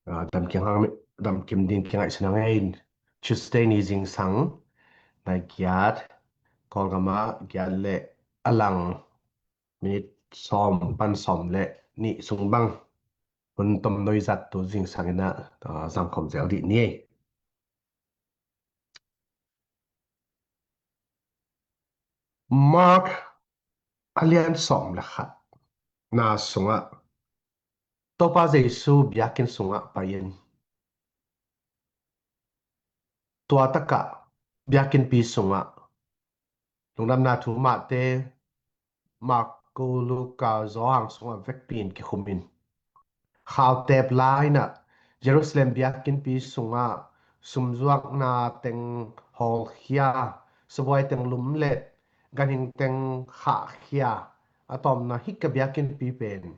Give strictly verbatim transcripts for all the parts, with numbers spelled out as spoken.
Ah, damkim hang, damkim ding kingaihsun hang ei. Tuesday ni zingsang nai giat, Kawlgam ah giat le a lang minit sawm pan sawm le nih sung bang hun tom noi zat tu zingsang in ah, ah, zangkhawm zel dih ni ei. Mark a lian sawm le khat na sungah Topa Jesu biakinn sungah pai-in, tua takah biakinnpi sungah Lungdamna Thu Mate, Marko, Luka, Johan sungah vekpi in kikhum in, khautep lai-in ah Jerusalem biakinnpi sungah sumzuakna teng hawlkhia, sabuai teng lumlet, ganhing teng khahkhia, a tawpna hih ka biakinnpi pen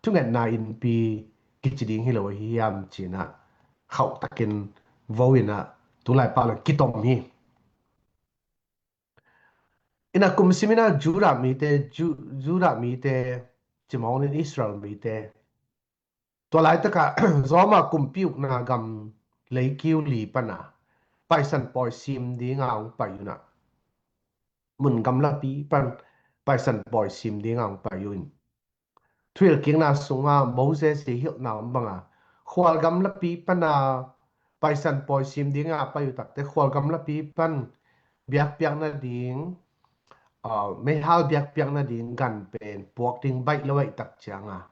thungetna innpi kici ding hi lo ahi hiam ci-in ah khauhtakin vo in ah tulai pau le kitom hi. In ah kumsim in ah Judah mite, Ju-, Judah mite, cimawng in Israel mite, tua laitakah Roma kumpi ukna gam leikiu li pana Paisan pawi sim dinga hong pai un ah, mun gamlapi pan Paisan pawi sim dinga hong pai un. Thuhilhkikna sungah Moses i hilhna om banga khual gamlapi pana Paisan pawi sim dinga pai uh takte, khual gamlapi pan biakpiak nading, ah, meihal biakpiak nading gan pen puak ding baih lo ahih tak cianga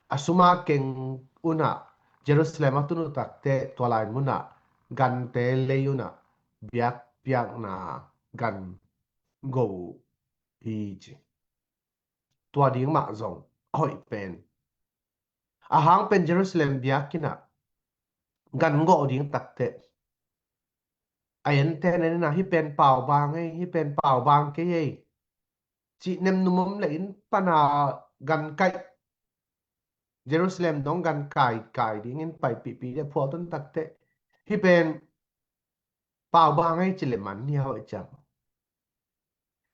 a suma keng un ah Jerusalem a tun uh takte, tua lai munah gante lei un ah biakpiakna gan go uh hi ci. Tua ding mah zong a hoih pen, a hang pen Jerusalem biakinn ah gan gawh ding takte, a ente na in ah hih pen paubang ei, hih pen paubang kei ei cih nemnum om le in pana gan kaih, Jerusalem dong gan kaikai dingin paipihpih le phual tun takte, hih pen paubang ei ci le man hi a hoih ciang.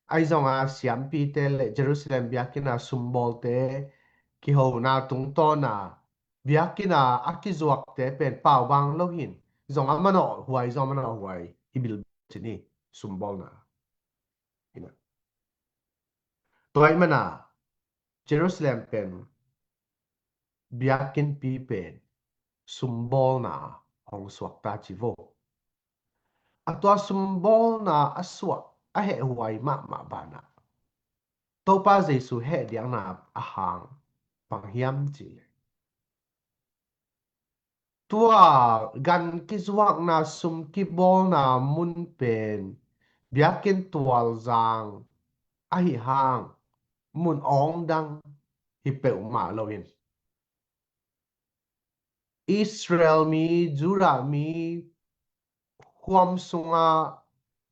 Ahi zonga siampite le Jerusalem biakinn a sumbawlte kihona tungtawna biakinn a a kizuakte pen paubang lo hin, zong a manawh huai, zong a manawh huai i bil ci ni, sumbawlna. Tua ahih mana Jerusalem pen biakinnpi pen sumbawlna hong suakta ci vo. A tua sumbawlna a suak a hehhuai mahmah banah Topa Jesu heh diakna a hang bang hiam cih leh, tua gan kizuakna, sum kibawlna mun pen biakinn tualzang ahi hang mun awng dang hi peuhmah lo in, Israel mi, Judah mi huam sunga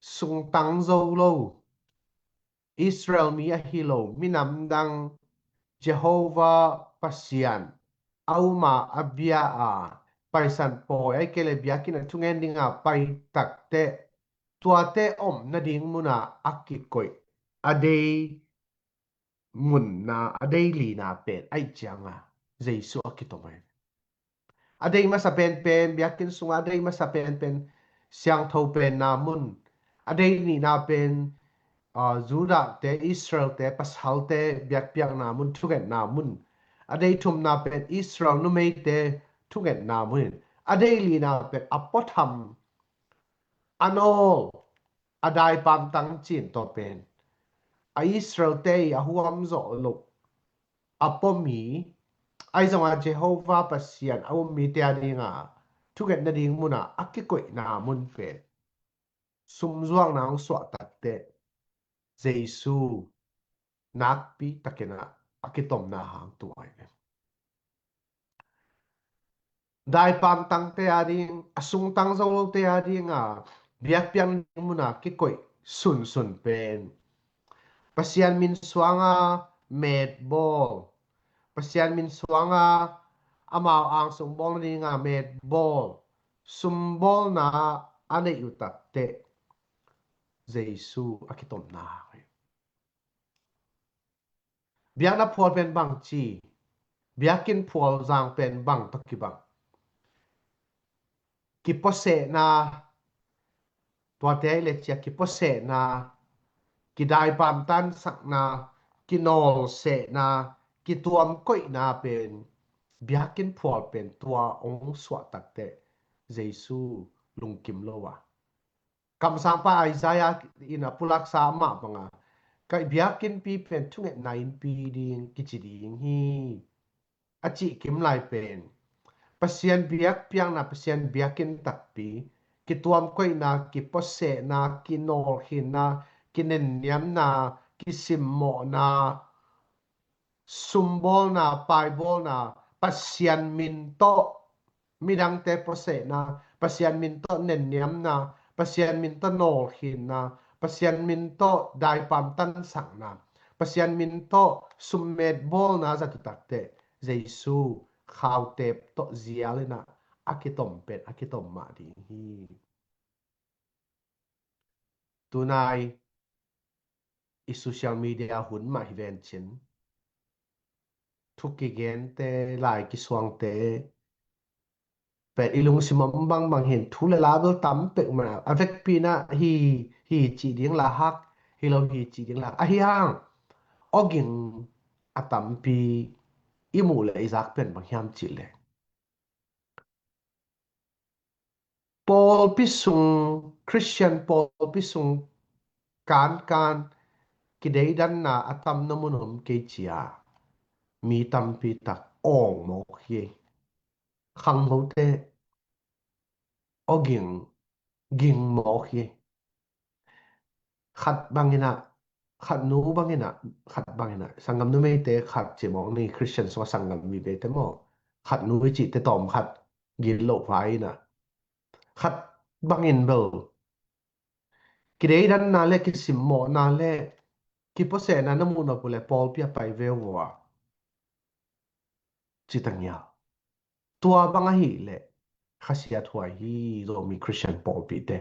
sungtang zo lo, Israel mi ahi lo minam dang, Jehovah Pasian a um a, a bia a, Paisan pawi ahih kei leh biakinn a thungen dinga pai takte, tuate om nading muna a kikoih a dei munna, a dei lina pen ahih cianga Jesu a kitom ahi. A dei masa penpen biakinn sunga a dei masa penpen siangtho penna mun, a dei nihna pen, ah, Judah-te, Israel-te, pasalte biakpiakna mun, thungetna mun, a dei thumna pen Israel numeite thungetna mun, a dei lina pen a puatham, a nawl, a daipamtang cih tawh pen a Israel-te i a huam zawh loh a pua mi, ahi zonga Jehovah Pasian a um mite a dinga thunget nading muna a kikoihna mun pen sumzuakna hong suah takte, Jesu nakpi takin a kitomna hang tu ahi ve. Daipamtangte a ding, a sungtang zo lote a dinga biakpiakna muna kikoih sunsun pen Pasian min suanga metbawl, Pasian min suanga amau angsung bawlna dinga metbawl, sumbawlna a neih uh takte Jesu a kitomna hang hi. Biakna phual pen bangci, Biakinn phual zang pen bang tawh kibang? Kipuasehna, tuate le cia kipuasehna, kidaipam tansakna, kinawlsehna, kituamkoihna pen, biakinn phual pen tua hong suah takteh Jesu lungkim lo a. Kamsangpa Isaiah in a pulaksa amah banga, ka biakinnpi pen thungetna innpi ding kici ding hi, a cih kim lai pen Pasian biakpiakna, Pasian biakinn takpi, kituamkoihna, kipuasehna, kinawlkhinna, kinenniamna, kisimmawhna, sumbawlna, paibawlna, Pasian min tawh midangte puasehna, Pasian min tawh nenniamna, Pasian min tawh nawlkhinna, Pasian min tawh daipam tansakna, Pasian min tawh summet bawlna zat uh takteh Jesu khautep tawh zial in a kitom pen a kitom mah ding hi. Tunai i social media hun mah hi vencin, thu kigente, lai kisuangte pen i lungsim om bangbang hin thu le la bel tam pek mah a, vekpi in a hi, hi cih ding la hak, hi lo hi cih ding la hak. Ahi hang awging a tampi i muh le i zak pen bang hiam cih leh, pawlpi sung, Christian pawlpi sung kankan kideidanna a tamna mun om kei cia mi tampi tak awng mawk hi. Khangnote awging, ging mawk hi. Khat bangin a, khat nu bangin a, khat bangin a, sanggam numeite khat ci mawk ni, Christian sungah sanggam viveite maw, khat nu i cihte tawm khat gil loh vai in a, khat bangin bel kideidanna le kisimmawhna le kipuasehna na muh nop uh le pawlpi ah pai ve uh a, ci ta ngial. Tua bang ahih leh khasiathuai hi, Zomi Christian pawlpite.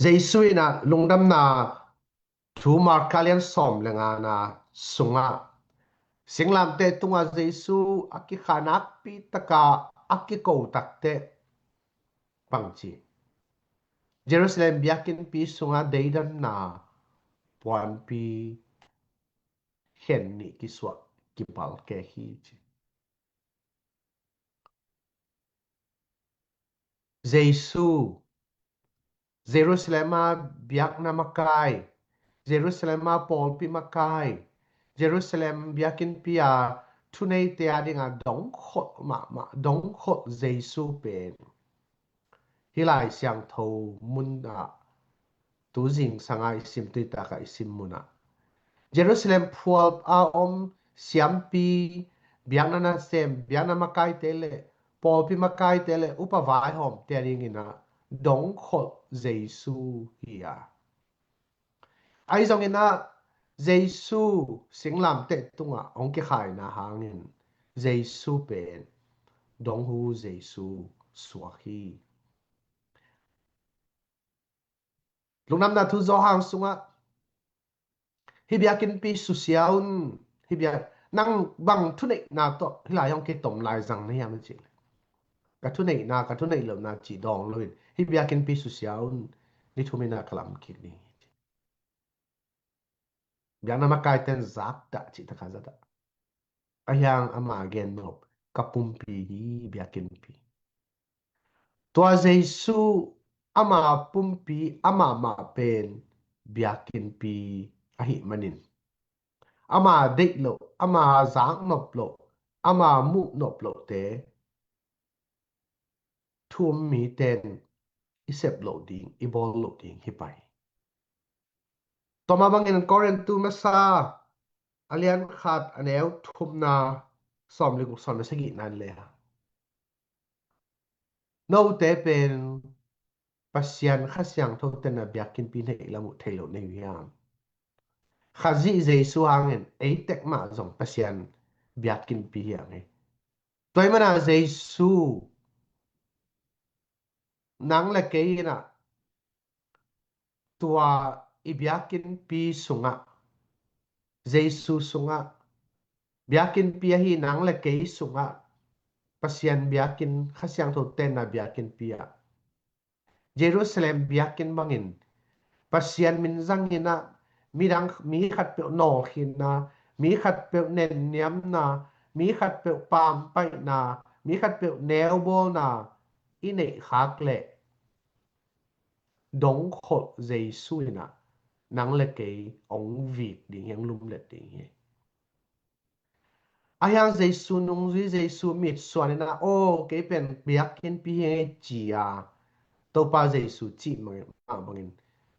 Jesu in a Lungdamna Thu Marka lian sawm le ngana sungah singlamteh tungah Jesu a kikha nakpi taka a kiko takteh bangci, Jerusalem biakinnpi sungah deidanna puanpi khen nih kisuah kipal kek hi ci. Jesu Jerusalem a biakna makai, Jerusalem a pawlpi makai, Jerusalem biakinnpi a thuneite a dinga dongkholh mahmah, dongkholh Jesu pen hih Lai Siangtho mun ah tu zingsang a i sim, tuitak a i sim mun ah Jerusalem phual a om siampi, biakna nasem, biakna makaite le pawlpi makaite le upa vaihawmte a dingin a dongkholh Jesu hi a. Ahi zongin a Jesu singlamteh tungah hong kikhaina hangin Jesu pen donghu Jesu suak hi. Lungdamna Thu Johan sungah hih biakinnpi susia un, hih biak, nang bang thuneihna tawh hih lai hong kitom lai zang na hiam a cih leh, ka thuneihna, ka thuneih lohna cih dawng loin hih biakinnpi susia un, ni thum in a ka lam kik ding hi ci. Biakna makaite in zak dah cih taka za dah. Ahi hang ama gen nop, ka pumpi hi biakinnpi. Tua Jesu ama pumpi, amah mah pen biakinnpi ahih manin ama deih loh, ama zak nop loh, ama muh nop lohte thu um mite in i sep loh ding, i bawl loh ding hi pah hi. Tua mah bangin Korintu masa a lian khat a neu thumna sawm le guk, sawm le sagihna in le a, note pen Pasian Kha Siangtho ten a biakinnpi neih lam uh thei lo nei uh hiam? Khazih Jesu hangin ei tek mah zong Pasian biakinnpi hi hang hi. Tua ahih manin Jesu nang le kei in a tua i biakinnpi sungah, Jesu sungah Biakinnpi ahi nang le kei sungah Pasian biakinn, Kha Siangtho tenna biakinnpi ah, Jerusalem biakinn bangin Pasian min zangin ah midang, mi khatpeuh nawlkhinna, mi khatpeuh nenniamna, mi khatpeuh pampaihna, mi khatpeuh neubawlna i neih khak leh dongkholh Jesu in ah nang le kei hong vik ding hi, hong lumlet ding hi. Ahi hang Jesu nungzui, Jesu mitsuan in ah, aw, kei pen biakinnpi hi ing ei ci a, Topa Jesu cih mah bangin,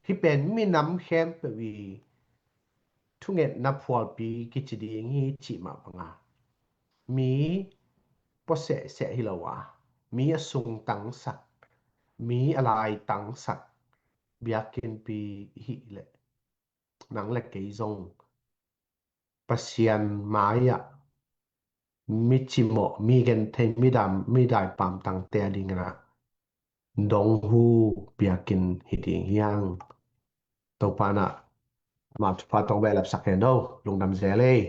hih pen minam khempeuh i thungetna phualpi kici ding hi cih mah banga, mi pua sehseh hi lo a, mi a sung tangsak, mi a lai tangsak biakinnpi i hih leh, nang le kei zong Pasian mai-ah mi cimawh, mi genthei, mi dam, mi daipam tangte a dingin ah donghu biakinn hi ding hi hang. Topa in ah ama thupha tawh hong behlap sak hen aw. Lungdam zel ei.